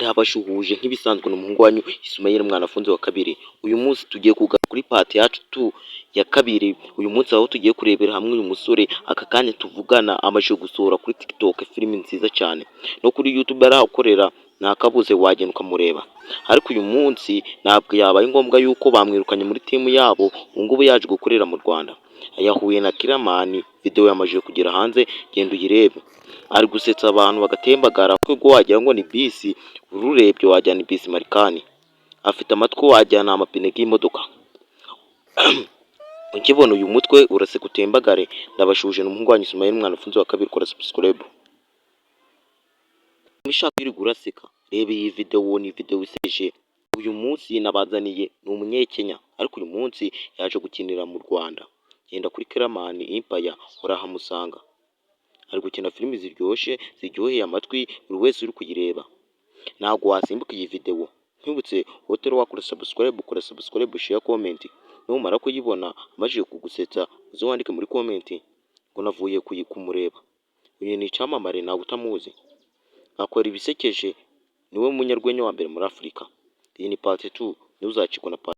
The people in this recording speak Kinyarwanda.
Ndabashuhuje nk'ibisanzwe, ni umuhungu wanyu Ismail Mwanafunzi wa kabiri. Uyu munsi tugiye kugaruka kuri part yacu tu ya kabiri. Uyu munsi aho tugiye kurebera hamwe uyu musore aka kanya tuvugana amaze gusohora kuri TikTok filimi nziza cyane, no kuri YouTube arahakorera, ntakabuze wagenda ukamureba. Ariko uyu munsi ntabwo yabaye ngombwa yuko bamwirukanye muri team yabo, ubu ngubu yaje gukorera mu Rwanda. Yahuye na Killaman, video yamaze kugera hanze, genda uyirebe. Ari gusetsa abantu bagatembagara kuko wagira ngo ni bisi, ururebye wagira ni bisi marikani. Afite amatwi wagira ni amapine y'imodoka. Ukibona uyu mutwe uraseka utembagare. Ndabashuhuje, ni umuhungu wanyu Ismail Mwanafunzi wa kabiri, kora subscribe. Ushaka wirirwa uraseka, reba iyi video, ni video isekeje. Uyu munsi nabazaniye ni umunyekenya, ariko uyu munsi yaje gukinira mu Rwanda. Genda kuri Killaman Empire urahamusanga. Ari gukina filimi ziryoshye, ziryoheye amatwi buri wese uri kuyireba. Ntabwo wasimbuka iyi video. Nkwibutse wowe utari wakora subscribe, kora subscribe, share, comment. Numara kuyibona amajije kugusetsa, uze wandike muri comment ngo navuye kumureba. Uyu ni icyamamare, ntawe utamuzi. Akora ibisekeje, niwe munyarwenya wa mbere muri Afurika. Iyi ni part 2, ntuzacikwe na part.